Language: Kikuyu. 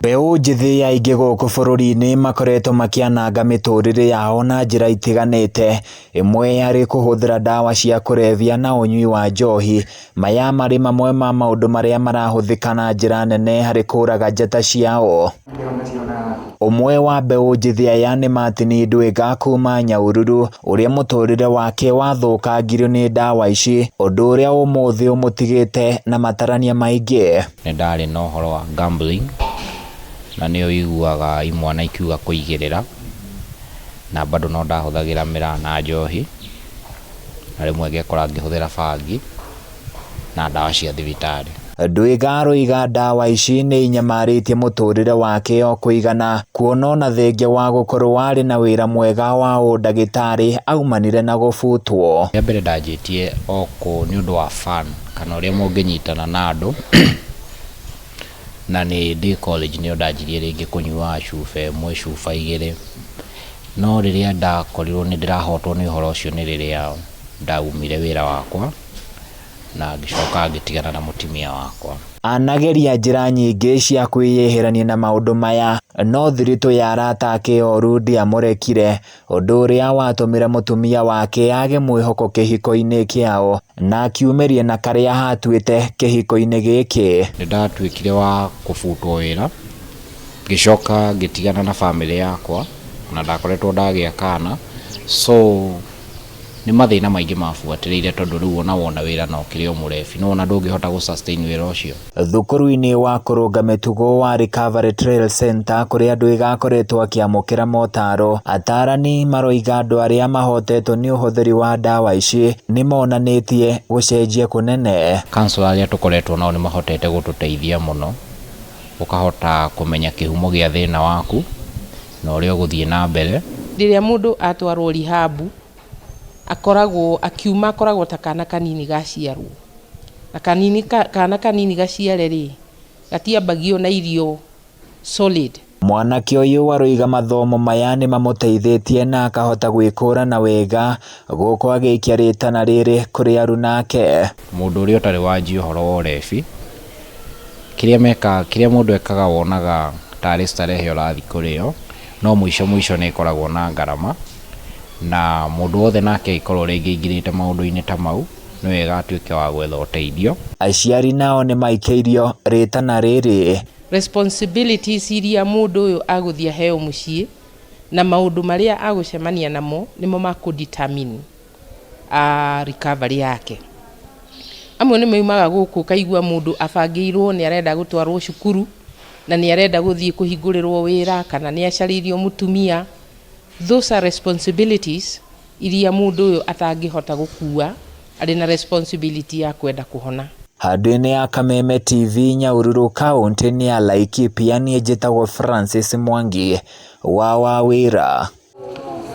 Mbeũ njĩthĩ aingĩ gũkũ bũrũri-inĩ makoretwo makĩananga mĩtũrĩre yao na njĩra itiganĩte, ĩmwe arĩ kũhũthĩra ndawa cia kũrebia na ũnyui wa njohi. Maya marĩ mamwe ma maũndũ marĩa marahũthĩka na njĩra nene harĩ kũraga njata ciao. Ũmwe wa mbeũ njĩthĩ aya nĩ Martin Ndwiga kuma Nyahururu, ũrĩa mũtũrĩre wake wathũkangirio nĩ ndawa ici, ũndũ ũrĩa ũmũthĩ ũmũtigĩte na matarania maingĩ. Nĩ ndarĩ na ũhoro wa gambling, na nĩyo ũiguaga imwana ikiuga kũigĩrĩra, na bado no ndahũthagĩra mĩraa na njohi, na rĩmwe ngekora ngĩhũthĩra bangi na ndawa cia thibitarĩ. Ndwiga aroiga ndawa ici nĩ inyamarĩtie mũtũrĩre wake o kũigana, kuona ona thengia wa gũkorwo arĩ na wĩra mwega wa ũndagĩtarĩ aumanire na gũbutwo. Rĩa mbere ndanjĩtie o kũ nĩ ũndũ wa fun kana ũrĩa mũngĩnyitana na andũ, na nĩ ndĩ college nĩyo ndanjirie rĩngĩ kũnyuaga cuba ĩmwe, cuba igĩrĩ, no rĩrĩa ndakorirwo nĩ ndĩrahotwo nĩ ũhoro ũcio nĩ rĩrĩa ndaumire wĩra wakwa na ngĩcoka ngĩtigana na mũtumia wakwa. Anageria njĩra nyingĩ cia kwĩyeherania na maũndũ maya, no thiritũ ya arata ake oru ndĩamũrekire, ũndũ ũrĩa watũmire mũtumia wake age mwĩhoko kĩhiko-inĩ kĩao na akiumĩria na karĩa hatuĩte kĩhiko-inĩ gĩkĩ. Nĩ ndatuĩkire wa kũbutwo wĩra, ngĩcoka ngĩtigana na bamĩrĩ yakwa na ndakoretwo ndagĩa kana, so nĩ mathĩna maingĩ mabuatĩrĩire tondũ rĩu ona wona wĩra na ũkĩrĩ o mũrebi, nĩ wona ndũngĩhota gũ sustain wĩra ũcio. Thukuru-inĩ wa kũrũnga mĩtugo wa Recovery Trail Center kũrĩa Ndwiga akoretwo akĩamũkĩra motaro, atarani maroiga andũ arĩa mahotetwo nĩ ũhũthĩri wa ndawa ici nĩ monanĩtie gũcenjia kũnene. Counselor arĩa tũkoretwo nao nĩ mahotete gũtũteithia mũno, ũkahota kũmenya kĩhumo gĩa thĩna waku na ũrĩa ũgũthiĩ na mbere. Rĩrĩa mũndũ atwarwo rehab akoragwo akiuma akoragwo ta kana kanini gaciarwo, na kanini kana kanini gaciare rĩ, gatiambagio na irio solid. Mwanake ũyũ aroiga mathomo maya nĩ mamũteithĩtie na akahota gwĩkũrana wega gũkũ agĩikia rĩtana rĩrĩ kũrĩ aruna ake. Mũndũ ũrĩa ũtarĩ wanjia ũhoro wa ũrebi, kĩrĩa mekaga, kĩrĩa mũndũ ekaga wonaga tarĩ starehe ũrathiĩ kũrĩo, no mũico mũico nĩ ĩkoragwo na ngarama, na mũndũ wothe nake angĩkorwo rĩngĩ aingĩrĩte maũndũ-inĩ ta mau, nĩ wega atuĩke wa gwetha ũteithio. Aciari nao nĩ maikĩirio rĩtana rĩrĩ. Responsibilities iria mũndũ ũyũ agũthiĩ aheo mũciĩ na maũndũ marĩa agũcemania namo nĩmo makũ determine recovery yake. Amwe nĩ maumaga gũkũ ũkaigua mũndũ abangĩirwo nĩ arenda gũtwarwo cukuru na nĩ arenda gũthiĩ kũhingũrĩrwo wĩra kana nĩ acarĩirio mũtumia. Those are responsibilities iria mũndũ ũyũ atangĩhota gũkua arĩ na responsibility ya kwenda kũhona. Handũ-inĩ ya Kameme TV Nyahururu kaũntĩ-inĩ ya Laikipia niĩ njĩtagwo Francis Mwangi wa Wawĩra.